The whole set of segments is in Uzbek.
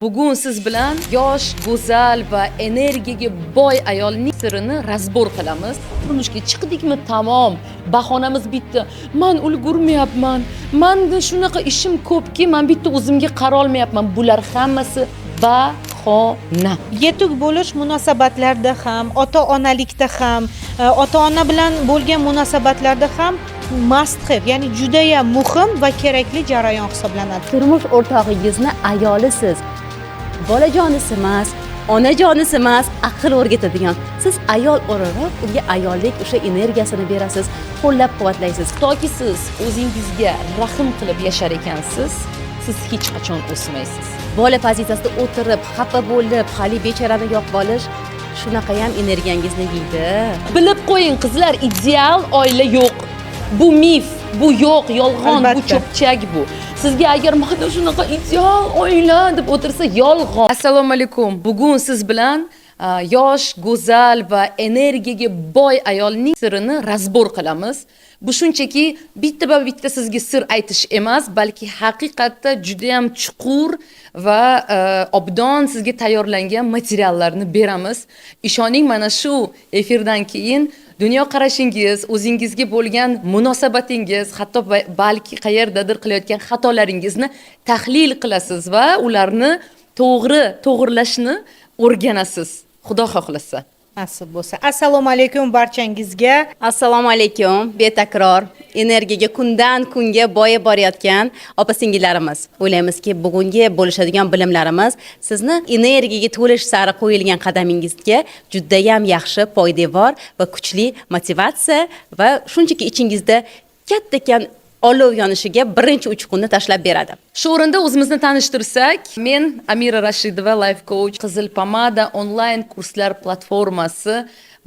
Bugun siz bilan yosh, go'zal va energiyaga boy ayolning sirini разбор qilamiz. Turmushga chiqdikmi, tamom. Bahonamiz bitta. Man ulgurmayapman. Manda shunaqa ishim ko'pki, man bitta o'zimga qarolmayapman. Bular hammasi bahona. Yetuk bo'lish munosabatlarda ham, ota onalikda ham, ota ona bilan bo'lgan munosabatlarda ham must have, ya'ni judayam muhim va kerakli jarayon hisoblanadi. Turmush o'rtog'ingizni ayolisiz, bolajonisi emas, onajonisi emas, aql o'rgatadigan. Siz ayol o'laroq unga ayollik o'sha energiyasini berasiz, qo'llab quvvatlaysiz. Toki siz o'zingizga rahm qilib yashar ekansiz, siz hech qachon o'smaysiz. Bola pozitsiyasida o'tirib, xafa bo'lib, hali bechorani yoqib olish shunaqa ham energiyangizni yeydi. Bilib qo'ying, qizlar, ideal oila yo'q. Bu mif, bu yo'q, yolg'on, bu cho'pchak bu. Sizga agar mana shunaqa ideal oila deb o'tirsa, yolg'on. Assalomu alaykum. Bugun siz bilan yosh, go'zal va energiyaga boy ayolning sirini разбор qilamiz. Bu shunchaki bitta-bitta sizga sir aytish emas, balki haqiqatda juda ham chuqur va obdon sizga tayyorlangan materiallarni beramiz. Ishoning, mana shu efirdan keyin dunyoqarashingiz, o'zingizga bo'lgan munosabatingiz, hatto balki qayerdadir qilayotgan xatolaringizni tahlil qilasiz va ularni to'g'ri to'g'irlashni o'rganasiz. Xudo xohlasa. Nasib bo'lsa. Assalomu alaykum barchangizga. Assalomu alaykum, betakror energiyaga kundan kunga boyib borayotgan opa singillarimiz. O'ylaymizki, bugungi bo'lishadigan bilimlarimiz sizni energiyaga to'lish sari qo'yilgan qadamingizga judayam yaxshi poydevor va kuchli motivatsiya va shunchaki ichingizda kattakan olov yonishiga birinchi uchqunni tashlab beradi. Shu o'rinda o'zimizni tanishtirsak, men Amira Rashidova, life coach, Qizil Pomada onlayn kurslar platformasi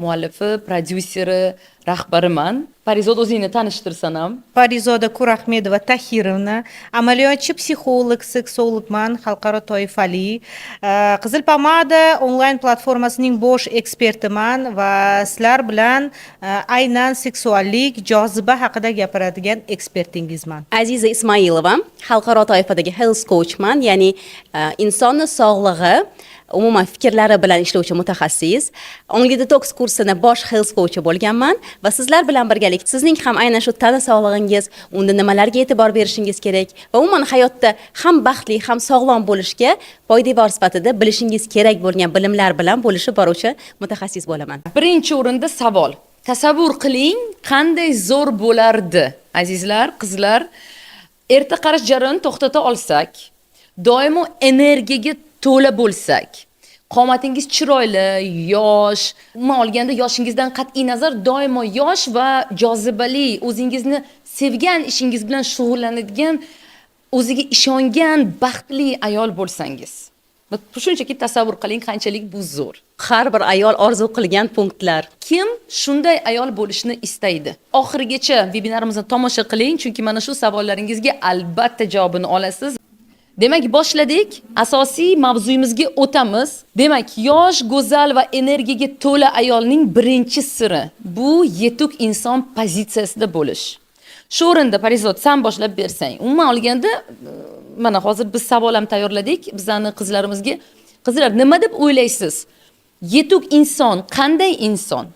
muallifi, prodyuseri, rahbariman. Parizoda, o'zingni tanishtirsan ham. Parizoda Kurahmedova Tahirovna, amaliyotchi psixolog, seksologman, xalqaro toifali. Qizil Pomada onlayn platformasining bosh ekspertiman va sizlar bilan aynan seksuallik, joziba haqida gapiradigan ekspertingizman. Aziza Ismoilova, xalqaro toifadagi health coachman, ya'ni insonni sog'lig'i, umuman fikrlari bilan ishlovchi mutaxassis. Ongli detoks kursini bosh health coachi bo'lganman va sizlar bilan birgalikda sizning ham aynan shu tana sog'lig'ingiz, unda nimalarga e'tibor berishingiz kerak va umuman hayotda ham baxtli, ham sog'lom bo'lishga poydevor sifatida bilishingiz kerak bo'lgan bilimlar bilan bo'lishib boruvchi mutaxassis bo'laman. Birinchi o'rinda savol. Tasavvur qiling, qanday zo'r bo'lardi, azizlar, qizlar, erta qarish jarayonini to'xtata olsak, doimo energiyaga to'la bo'lsak, qomatingiz chiroyli, yosh, umuman olganda yoshingizdan qat'iy nazar doimo yosh va jozibali, o'zingizni sevgan ishingiz bilan shug'ullanadigan, o'ziga ishongan, baxtli ayol bo'lsangiz. Bu shunchaki tasavvur qiling, qanchalik bu zo'r. Har bir ayol orzu qilgan punktlar. Kim shunday ayol bo'lishni istaydi? Oxirigacha vebinarimizni tomosha qiling, chunki mana shu savollaringizga albatta javobini olasiz. Demak, boshladik. Asosiy mavzuyimizga o'tamiz. Demak, yosh, go'zal va energiyaga to'la ayolning birinchi siri bu yetuk inson pozitsiyasida bo'lish. Shu o'rinda, Parizod, san boshlab bersang. Umuman olganda, mana hozir biz savol ham tayyorladik bizani qizlarimizga. Qizlar, nima deb o'ylaysiz? Yetuk inson qanday inson?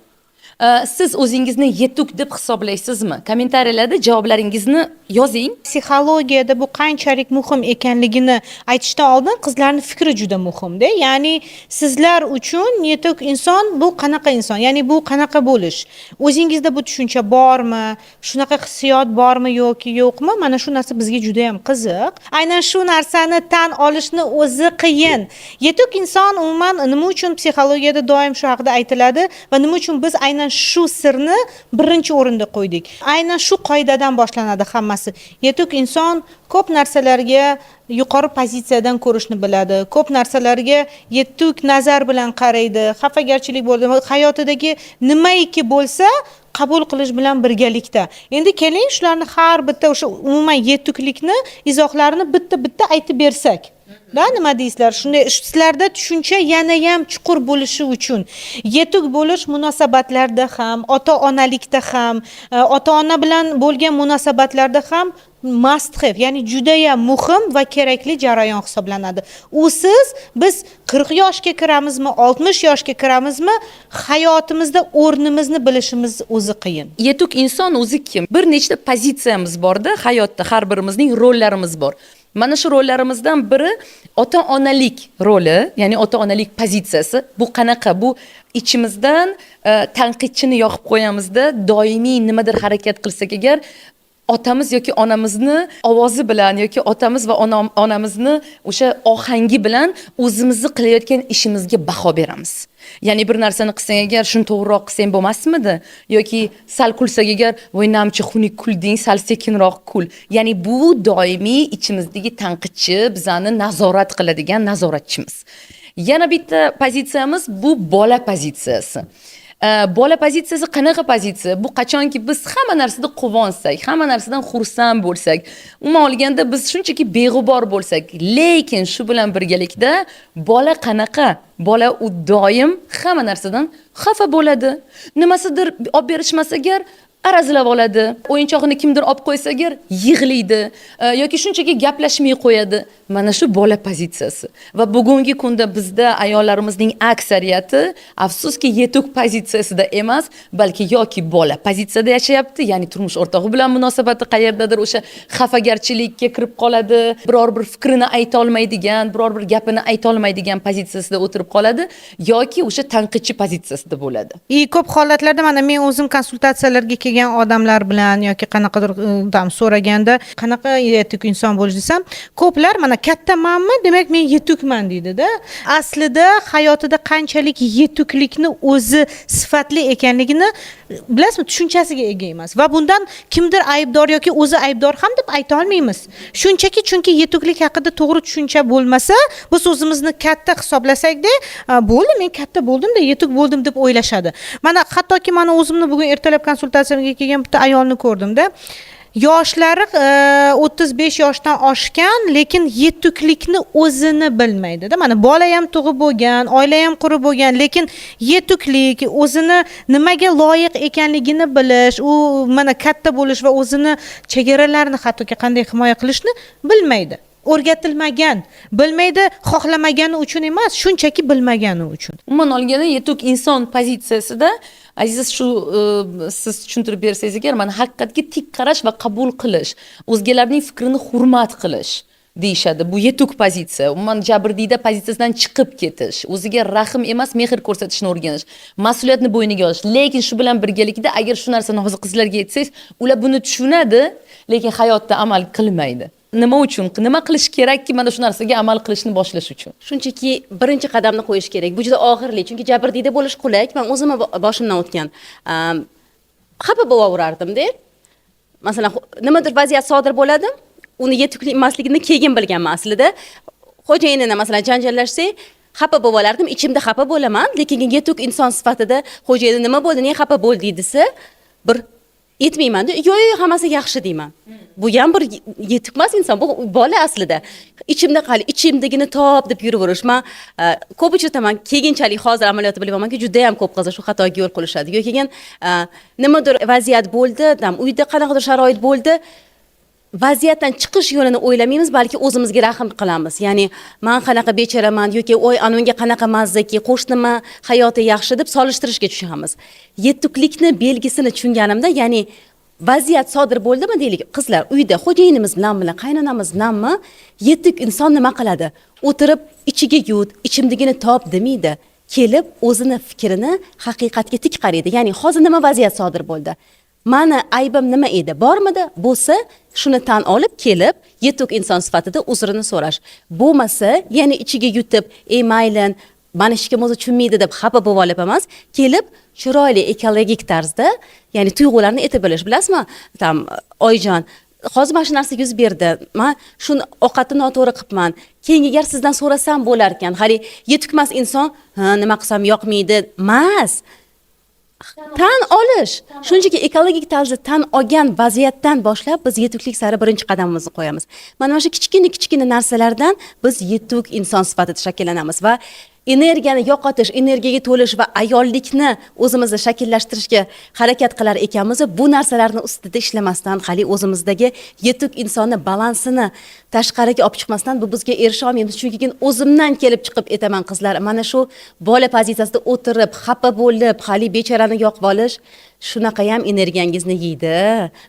Siz o'zingizni yetuk deb hisoblaysizmi? Kommentariyalarda javoblaringizni yozing. Psixologiyada bu qanchalik muhim ekanligini aytishdan oldin qizlarning fikri juda muhimda. Ya'ni sizlar uchun yetuk inson bu qanaqa inson? Ya'ni bu qanaqa bo'lish? O'zingizda bu tushuncha bormi? Shunaqa hissiyot bormi yoki yo'qmi? Mana shu narsa bizga juda ham qiziq. Aynan shu narsani tan olishni o'zi qiyin. Yetuk inson umuman nima uchun psixologiyada doim shu haqida aytiladi va nima uchun biz aynan shu sirni birinchi o'rinda qo'ydik? Aynan shu qoidadan boshlanadi hammasi. Yetuk inson ko'p narsalarga yuqori pozitsiyadan ko'rishni biladi, ko'p narsalarga yetuk nazar bilan qaraydi, xafagarchilik bo'ldi, hayotidagi nimaiki bo'lsa qabul qilish bilan birgalikda. Endi keling, shularni har bitta o'sha umuman yetuklikni izohlarini bitta-bitta aytib bersak. Da, nima deysizlar? Shunday sizlarda tushuncha yana ham chuqur bo'lishi uchun yetuk bo'lish munosabatlarda ham, ota-onalikda ham, ota-ona bilan bo'lgan munosabatlarda ham Must have, ya'ni judayam muhim va kerakli jarayon hisoblanadi. Usiz biz 40 yoshga kiramizmi, 60 yoshga kiramizmi, hayotimizda o'rnimizni bilishimiz o'zi qiyin. Yetuk inson o'zi kim? Bir nechta pozitsiyamiz borda hayotda, har birimizning rollarimiz bor. Mana shu rollarimizdan biri ota onalik roli, ya'ni ota onalik pozitsiyasi. Bu qanaqa? Bu ichimizdan tanqidchini yoqib qo'yamizda, doimiy nimadir harakat qilsak agar, otamiz yoki onamizni ovozi bilan yoki otamiz va onamizni o'sha ohangi bilan o'zimizni qilayotgan ishimizga baho beramiz. Ya'ni bir narsani qilsang agar, shuni to'g'riroq qilsang bo'lmasmidi, yoki sal kulsak agar, voy, namcha xunuk kulding, sal sekinroq kul. Ya'ni bu doimiy ichimizdagi tanqidchi, bizani nazorat qiladigan nazoratchimiz. Yana bitta pozitsiyamiz bu bola pozitsiyasi. Bola pozitsiyasi qanaqa pozitsiya? Bu qachonki biz hamma narsada quvonsak, hamma narsadan xursand bo'lsak, umuman olganda biz shunchaki beg'ubor bo'lsak, lekin shu bilan birgalikda bola qanaqa? Bola u doim hamma narsadan xafa bo'ladi. Nimasidir olib berishmasa agar, arazlab oladi. O'yinchog'ini kimdir olib qo'ysa agar, yig'laydi yoki shunchaki gaplashmay qo'yadi. Mana shu bola pozitsiyasi. Va bugungi kunda bizda ayollarimizning aksariyati, afsuski, yetuk pozitsiyasida emas, balki yoki bola pozitsiyada yashayapti, ya'ni turmush o'rtog'i bilan munosabati qayerdadir o'sha xafagarchilikka kirib qoladi, biror bir fikrini ayta olmaydigan, biror bir gapini ayta olmaydigan pozitsiyasida o'tirib qoladi yoki o'sha tanqidchi pozitsiyasida bo'ladi. И ko'p holatlarda mana men o'zim konsultatsiyalarga kelgan odamlar bilan yoki qanaqadir там so'raganda, qanaqa yetuk inson bo'lish desam, ko'plar mana kattamanmi, demak men yetukman deydida. Aslida hayotida qanchalik yetuklikni o'zi sifatli ekanligini, bilasizmi, tushunchasiga ega emas va bundan kimdir aybdor yoki o'zi aybdor ham deb ayta olmaymiz. Shunchaki chunki yetuklik haqida to'g'ri tushuncha bo'lmasa, biz o'zimizni katta hisoblasakda, bo'ldi, men katta bo'ldimda, yetuk bo'ldim deb o'ylashadi. Mana hattoki mana o'zimni bugun ertalab konsultatsiyamga kelgan bitta ayolni ko'rdimda. Yoshlari 35 yoshdan oshgan, lekin yetuklikni o'zini bilmaydida. Mana bola ham tug'ib bo'lgan, oila ham qurib bo'lgan, lekin yetuklik, o'zini nimaga loyiq ekanligini bilish, u mana katta bo'lish va o'zini chegaralarini hattoki qanday himoya qilishni bilmaydi. O'rgatilmagan, bilmaydi, xohlamagani uchun emas, shunchaki bilmagani uchun. Umuman olganda, yetuk inson pozitsiyasida, Aziza, shu siz tushuntirib bersangiz agar, mana haqiqatga tik qarash va qabul qilish, o'zgalarning fikrini hurmat qilish deyishadi. Bu yetuk pozitsiya. Umuman jabrdiyda pozitsiyasidan chiqib ketish, o'ziga rahm emas, mehr ko'rsatishni o'rganish, mas'uliyatni bo'yniga olish. Lekin shu bilan birgalikda agar shu narsani hozir qizlarga aytsangiz, ular buni tushunadi, lekin hayotda amal qilmaydi. Nima uchun? Nima qilish kerakki, mana shu narsaga amal qilishni boshlash uchun? Shunchaki birinchi qadamni qo'yish kerak. Bu juda og'irli, chunki jabrdiyda bo'lish qulay. Man o'zimni boshimdan o'tgan. Xafa bo'laverardimda. Masalan, nimadir vaziyat sodir bo'ladi, uni yetukli emasligini keyin bilganman aslida. Xo'jayinini, masalan, janjallashsak, xafa bo'lib olardim, ichimda xafa bo'laman, lekin yetuk inson sifatida xo'jayin nima bo'ldi, nega xafa bo'lding desa, bir aytmaymanda, yo'q, yo'q, hammasi yaxshi deyman. Bu ham bir yetuk emas inson, bu bola aslida. Ichimda hali ichimdagini top deb yuraverish. Man ko'p uchrataman, keyinchalik hozir amaliyotda bilyapmanki, juda ham ko'p qizlar shu xatoga yo'l qo'yishadi. Yoki keyin nimadir vaziyat bo'ldi, там uyda qanaqadir sharoit bo'ldi, vaziyatdan chiqish yo'lini o'ylamaymiz, balki o'zimizga rahm qilamiz. Ya'ni man qanaqa bechoraman yoki oy, anunga qanaqa mazzaki, qo'shnimi hayoti yaxshi deb solishtirishga tushamiz. Yetuklikni belgisini tushunganimda, ya'ni vaziyat sodir bo'ldimi deylik, qizlar, uyda xo'jayinimiz bilanmi, qaynonamiz bilanmi, yetuk inson nima qiladi? O'tirib ichiga yut, ichimdagini top demaydi. Kelib o'zini fikrini haqiqatga tik qaraydi. Ya'ni hozir nima vaziyat sodir bo'ldi? Mani aybim nima edi? Bormidi? Bo'lsa, shuni tan olib kelib, yetuk inson sifatida uzrini so'rash. Bo'lmasa, yana ichiga yutib, ey mayli, mani hech kim o'zi tushunmaydi deb xafa bo'lib olib emas, kelib chiroyli ekologik tarzda, ya'ni tuyg'ularni aytib bilish. Bilasizmi, там oyijon, hozir mana shu narsa yuz berdi. Man shuni ovqatni noto'g'ri qilibman. Keyin agar sizdan so'rasam bo'lar ekan. Hali yetukmas inson, ha, nima qilsam yoqmaydi, emas. Tan olish. Shunchaki ekologik tarzda tan olgan vaziyatdan boshlab biz yetuklik sari birinchi qadamimizni qo'yamiz. Mana shu kichkina kichkina narsalardan biz yetuk inson sifatida shakllanamiz va Energiyani yo'qotish, energiyaga to'lish va ayollikni o'zimizni shakllashtirishga harakat qilar ekanmiz, bu narsalarni ustida ishlamasdan, hali o'zimizdagi yetuk insonni balansini tashqariga olib chiqmasdan bu bizga erisha olmaymiz. Chunki keyin o'zimdan kelib chiqib aytaman, qizlar, mana shu bola pozitsiyasida o'tirib, xafa bo'lib, hali bechorani yoqib olish shunaqa ham energiyangizni yeydi.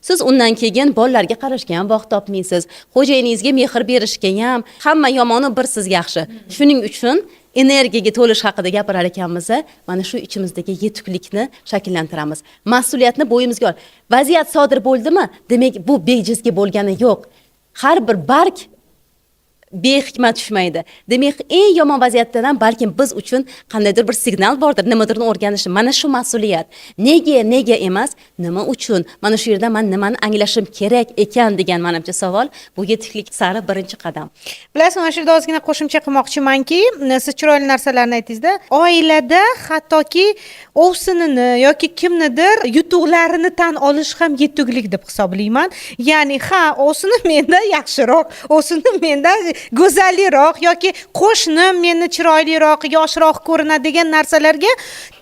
Siz undan keyin bolalarga qarashga ham vaqt topmaysiz, xo'jayiningizga mehr berishga ham. Hamma yomoni, bir siz yaxshi. Shuning uchun energiyaga to'lish haqida gapirar ekanmiz, mana shu ichimizdagi yetuklikni shakllantiramiz, mas'uliyatni bo'ynimizga ol. Vaziyat sodir bo'ldimi, demak, bu bejizga bo'lgani yo'q. Har bir barg behikmat tushmaydi. Demak, eng yomon vaziyatdan ham balkim biz uchun qandaydir bir signal bordir, nimadirni o'rganishi. Mana shu mas'uliyat, nega, nega emas, nima uchun, mana shu yerda man nimani anglashim kerak ekan degan, manimcha, savol bu yetuklik sari birinchi qadam. Bilasizmi, mana shu yerda ozgina qo'shimcha qilmoqchimanki, siz chiroyli narsalarni aytdingizda. Oilada hattoki ovsinini yoki kimnidir yutuqlarini tan olish ham yetuklik deb hisoblayman. Ya'ni, ha, ovsinim mendan yaxshiroq, ovsinim mendan go'zalliroq yoki qo'shnim meni chiroyliroq, yoshroq ko'rinadi degan narsalarga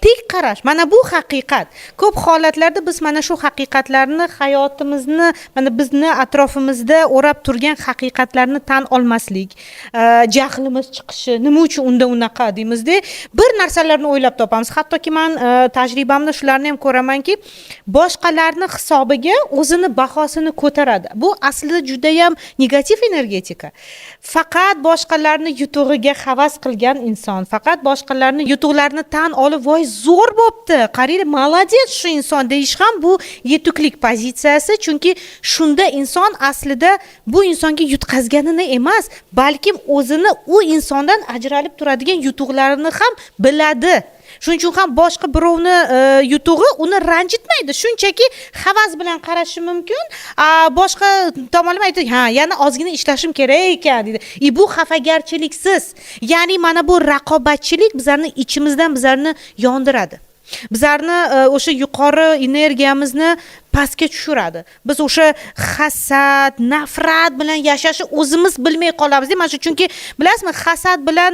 tik qarash. Mana bu haqiqat. Ko'p holatlarda biz mana shu haqiqatlarni, hayotimizni, mana bizni atrofimizda o'rab turgan haqiqatlarni tan olmaslik, jahlimiz chiqishi, nima uchun unda unaqa deymizda, bir narsalarni o'ylab topamiz. Hattoki man tajribamda shularni ham ko'ramanki, boshqalarni hisobiga o'zini bahosini ko'taradi. Bu aslida judayam negativ energetika. Faqat boshqalarni yutug'iga havas qilgan inson, faqat boshqalarni yutuqlarini tan olib, "Voy, zo'r bo'pti, qaranglar, молодец shu inson" deyish ham bu yetuklik pozitsiyasi, chunki shunda inson aslida bu insonga yutqazganini emas, balkim o'zini u insondan ajralib turadigan yutuqlarini ham biladi. Shuning uchun ham boshqa birovni yutug'i uni ranjitmaydi, shunchaki havas bilan qarashi mumkin. A boshqa tomonlama aytadi: "Ha, yana ozgina ishlashim kerak ekan", deydi. И bu xafagarchiliksiz. Ya'ni mana bu raqobatchilik bizlarni ichimizdan bizlarni yondiradi, bizlarni o'sha yuqori energiyamizni pastga tushiradi. Biz o'sha hasad, nafrat bilan yashashni o'zimiz bilmay qolamiz. Mana shu, chunki bilasizmi, hasad bilan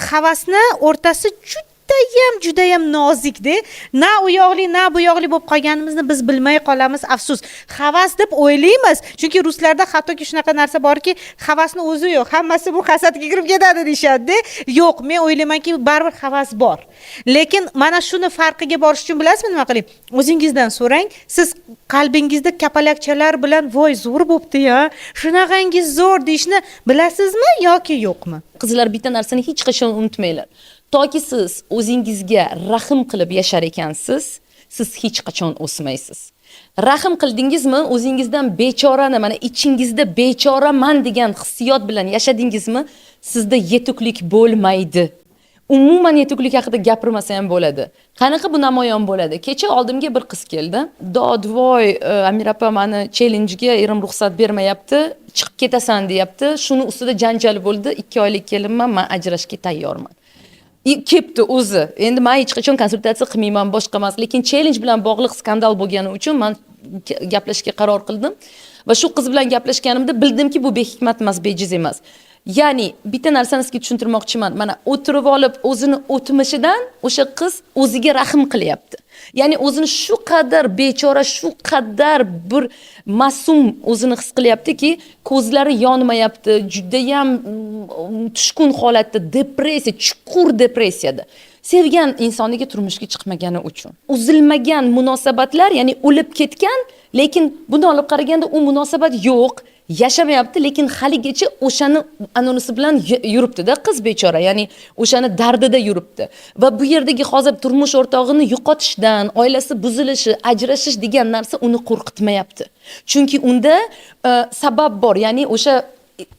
havasni o'rtasi judayam, judayam nozikda. Na u yoqli, na bu yoqli bo'lib qolganimizni biz bilmay qolamiz. Afsus, havas deb o'ylaymiz, chunki ruslarda hattoki shunaqa narsa borki, havasni o'zi yo'q, hammasi bu hasadga kirib ketadi deyishadida. Yo'q, men o'ylaymanki, baribir havas bor, lekin mana shuni farqiga borish uchun, bilasizmi, nima qiling? O'zingizdan so'rang: siz qalbingizda kapalakchalar bilan "Voy, zo'r bo'pti ya, shunaqangi zo'r" deyishni bilasizmi yoki yo'qmi? Qizlar, bitta narsani hech qachon unutmanglar: toki siz o'zingizga rahm qilib yashar ekansiz, siz hech qachon o'smaysiz. Rahm qildingizmi o'zingizdan bechorani, mana ichingizda bechoraman degan hissiyot bilan yashadingizmi, sizda yetuklik bo'lmaydi. Umuman yetuklik haqida gapirmasa ham bo'ladi. Qanaqa bu namoyon bo'ladi? Kecha oldimga bir qiz keldi. Dod voy, "Amir opa, mani challenjga erim ruxsat bermayapti, chiqib ketasan deyapti. Shuni ustida janjal bo'ldi, 2 oylik kelinman, man ajrashishga tayyorman". И kelibdi o'zi. Endi man hech qachon konsultatsiya qilmayman, boshqa emas, lekin challenge bilan bog'liq skandal bo'lgani uchun man gaplashishga qaror qildim va shu qiz bilan gaplashganimda bildimki, bu behikmat emas, bejiz emas. Ya'ni bitta narsani sizga tushuntirmoqchiman: mana o'tirib olib, o'zini o'tmishidan o'sha qiz o'ziga rahm qilyapti. Ya'ni o'zini shu qadar bechora, shu qadar bir mas'um o'zini his qilyaptiki, ko'zlari yonmayapti, judayam tushkun holatda, depressiya, chuqur depressiyada, sevgan insoniga turmushga chiqmagani uchun, uzilmagan munosabatlar, ya'ni o'lib ketgan, lekin bundan olib qaraganda u munosabat yo'q, yashamayapti, lekin haligacha o'shani anonisi bilan yuribdida qiz bechora, ya'ni o'shani dardida yuribdi. Va bu yerdagi hozir turmush o'rtog'ini yo'qotishdan, oilasi buzilishi, ajrashish degan narsa uni qo'rqitmayapti, chunki unda sabab bor, ya'ni o'sha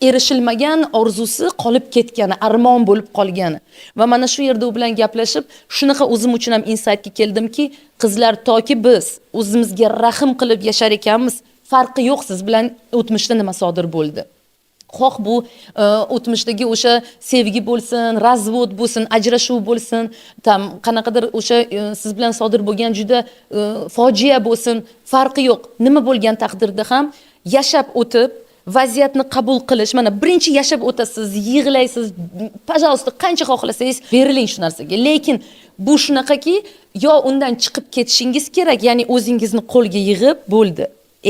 erishilmagan orzusi qolib ketgani, armon bo'lib qolgani. Va mana shu yerda u bilan gaplashib, shunaqa o'zim uchun ham insightga keldimki, qizlar, toki biz o'zimizga rahm qilib yashar ekanmiz, farqi yo'q siz bilan o'tmishda nima sodir bo'ldi, xoh bu o'tmishdagi o'sha sevgi bo'lsin, развод bo'lsin, ajrashuv bo'lsin, там qanaqadir o'sha siz bilan sodir bo'lgan juda fojia bo'lsin, farqi yo'q, nima bo'lgan taqdirda ham yashab o'tib Vaziyatni qabul qilish. Mana, birinchi yashab o'tasiz, yig'laysiz, пожалуйста, qancha xohlasangiz beriling shu narsaga. Lekin bu shunaqaki, yo undan chiqib ketishingiz kerak, ya'ni o'zingizni qo'lga yig'ib, bo'ldi,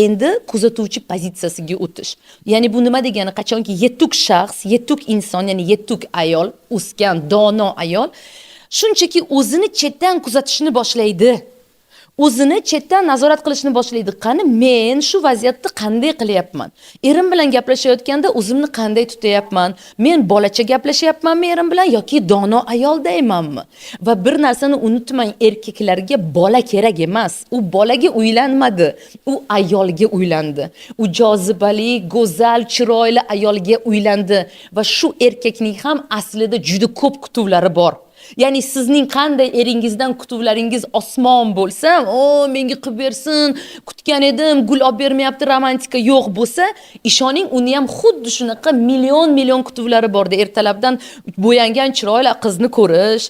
endi kuzatuvchi pozitsiyasiga o'tish. Ya'ni bu nima degani? Qachonki yetuk shaxs, yetuk inson, ya'ni yetuk ayol, o'sgan dono ayol shunchaki o'zini chetdan kuzatishni boshlaydi, o'zini chetdan nazorat qilishni boshlaydi. Qani, men shu vaziyatni qanday qilyapman? Erim bilan gaplashayotganda o'zimni qanday tutyapman? Men bolacha gaplashyapmanmi erim bilan yoki dono ayoldaymanmi? Va bir narsani unutmang, erkaklarga bola kerak emas. U bolaga uylanmadi, u ayolga uylandi. U jozibali, go'zal, chiroyli ayolga uylandi va shu erkakning ham aslida juda ko'p kutuvlari bor. Ya'ni sizning qanday eringizdan kutuvlaringiz osmon bo'lsa, o menga qilib bersin, kutgan edim, gul olib bermayapti, romantika yo'q bo'lsa, ishoning, uni ham xuddi shunaqa million million kutuvlari borda. Ertalabdan bo'yangan chiroyli qizni ko'rish,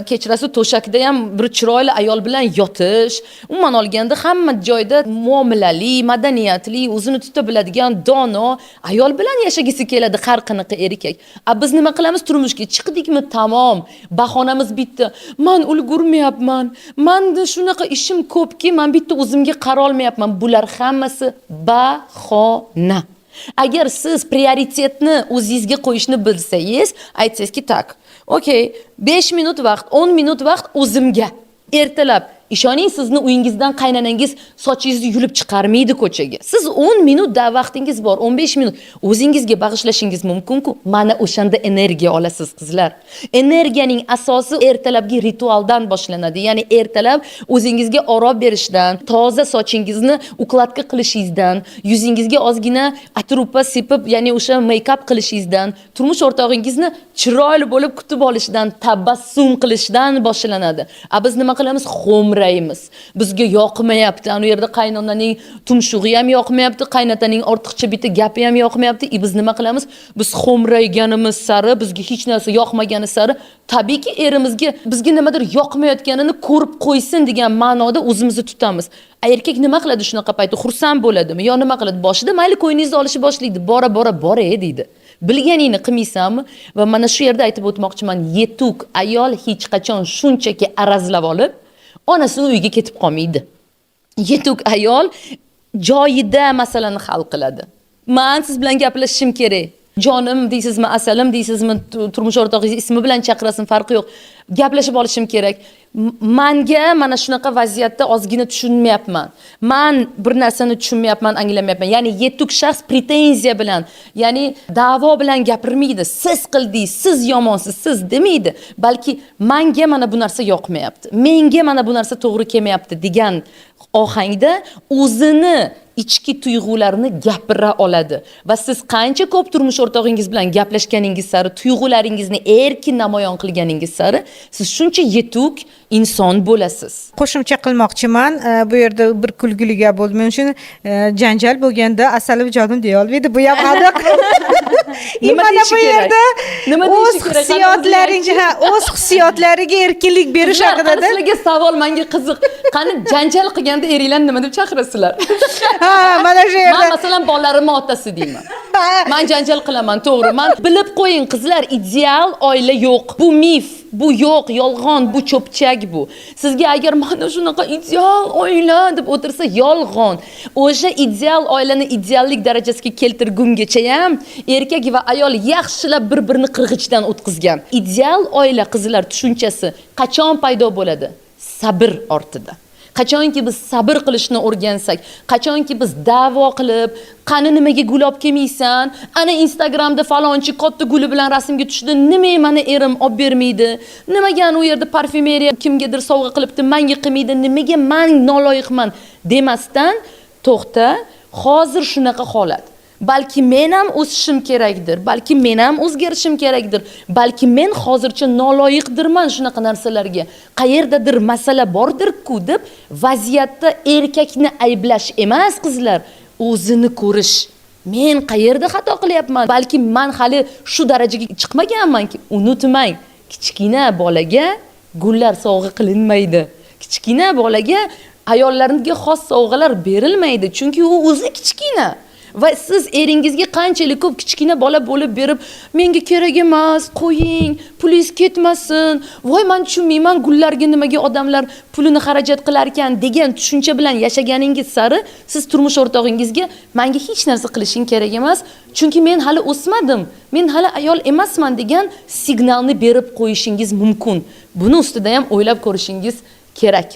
kechirasiz, to'shakda ham bir chiroyli ayol bilan yotish, umuman olganda hamma joyda muomalali, madaniyatli, o'zini tuta biladigan dono ayol bilan yashagisi keladi har qanaqa erkak. A biz nima qilamiz? Turmushga chiqdikmi, tamom, bahonamiz bitta: man ulgurmayapman, manda shunaqa ishim ko'pki, man bitta o'zimga qarolmayapman. Bular hammasi bahona. Agar siz prioritetni o'zingizga qo'yishni bilsangiz, aytsangizki, так, okey, 5 minut vaqt, 10 minut vaqt o'zimga ertalab, ishoning, sizni uyingizdan qaynonangiz sochingizni yulib chiqarmaydi ko'chaga. Siz 10 minut da vaqtingiz bor, 15 minut o'zingizga bag'ishlashingiz mumkin-ku. Mana o'shanda energiya olasiz, qizlar. Energiyaning asosi ertalabki ritualdan boshlanadi. Ya'ni ertalab o'zingizga oro berishdan, toza sochingizni укладка qilishingizdan, yuzingizga ozgina atir-upa sepib, ya'ni o'sha make-up qilishingizdan, turmush o'rtog'ingizni chiroyli bo'lib kutib olishdan, tabassum qilishdan boshlanadi. A biz nima qilamiz? Xo'mraymiz. Bizga yoqmayapti. Ana u yerda qaynonaning tumshug'i ham yoqmayapti, qaynotaning ortiqcha bitta gapi ham yoqmayapti. И biz nima qilamiz? Biz xo'mrayganimiz sari, bizga hech narsa yoqmagani sari, tabiiyki, erimizga bizga nimadir yoqmayotganini ko'rib qo'ysin degan ma'noda o'zimizni tutamiz. A erkak nima qiladi shunaqa paytda? Xursand bo'ladimi yo nima qiladi? Boshida mayli, ko'nglingizni olishni boshlaydi, bora bora bor e deydi. Bilganingni qilmaysanmi? Va mana shu yerda aytib o'tmoqchiman, yetuk ayol hech qachon shunchaki arazlab olib onasini uyiga ketib qolmaydi. Yetuk ayol joyida masalani hal qiladi. Man siz bilan gaplashishim kerak. Jonim deysizmi, asalim deysizmi, turmush o'rtog'ingiz ismi bilan chaqirasin, farqi yo'q. Gaplashib olishim kerak. Manga mana shunaqa vaziyatda ozgina tushunmayapman. Man bir narsani tushunmayapman, anglamayapman. Ya'ni yetuk shaxs pretenziya bilan, ya'ni da'vo bilan gapirmaydi. Siz qildingiz, siz yomonsiz, siz demaydi. Balki manga mana bu narsa yoqmayapti. Menga mana bu narsa to'g'ri kelmayapti degan ohangda o'zini ichki tuyg'ularini gapira oladi. Va siz qancha ko'p turmush o'rtog'ingiz bilan gaplashganingiz sari, tuyg'ularingizni erkin namoyon qilganingiz sari, siz shuncha yetuk inson bo'lasiz. Qo'shimcha qilmoqchiman. Bu yerda bir kulgili gap bo'ldi men uchun. Janjal bo'lganda asalim, jonim deya olmaydi, bu ham aniq. И Nima mana deyishi bu kerak? yerda Nima o'z deyishi kerak? hissiyotlaring, ha, o'z hissiyotlariga erkinlik berish Qizlar, haqida. qani, sizlarga savol, menga qiziq. Qani, janjal qilganda eringlarni nima deb chaqirasizlar? Ha, mana shu Man yerda. masalan bolalarimni otasi deyman. Man janjal qilaman, to'g'ri. Man, bilib qo'ying, qizlar, ideal oila yo'q. Bu mif, bu yo'q, yolg'on, bu cho'pchak bu. Sizga agar mana shunaqa ideal oila deb o'tirsa, yolg'on. O'sha ideal oilani ideallik darajasiga keltirgungacha ham erkak va ayol yaxshilab bir-birini qirg'ichdan o'tkazgan. Ideal oila, qizlar, tushunchasi qachon paydo bo'ladi? Sabr ortida. Qachonki biz sabr qilishni o'rgansak, qachonki biz da'vo qilib, qani, nimaga gul olib kelmaysan? Ana, Instagramda falonchi katta guli bilan rasmga tushdi, nima mani erim olib bermaydi? Nimaga ana u yerda parfyumeriya kimgadir sovg'a qilibdi, menga qilmaydi? Nimaga man noloyiqman demasdan, to'xta, hozir shunaqa holat. Balki men ham o'sishim kerakdir, balki men ham o'zgarishim kerakdir, balki men hozircha noloyiqdirman shunaqa narsalarga. Qayerdadir masala bordir-ku deb vaziyatda erkakni ayblash emas, qizlar, o'zini ko'rish. Men qayerda xato qilyapman? Balki man hali shu darajaga chiqmaganmanki. Unutmang, kichkina bolaga gullar sovg'a qilinmaydi. Kichkina bolaga ayollarga xos sovg'alar berilmaydi, chunki u o'zi kichkina. Va siz eringizga qanchalik ko'p kichkina bola bo'lib berib, menga kerak emas, qo'ying, pulingiz ketmasin, voy, man tushunmayman, gullarga nimaga odamlar pulini xarajat qilar ekan degan tushuncha bilan yashaganingiz sari siz turmush o'rtog'ingizga manga hech narsa qilishing kerak emas, chunki men hali o'smadim, men hali ayol emasman degan signalni berib qo'yishingiz mumkin. Buni ustida ham o'ylab ko'rishingiz kerak.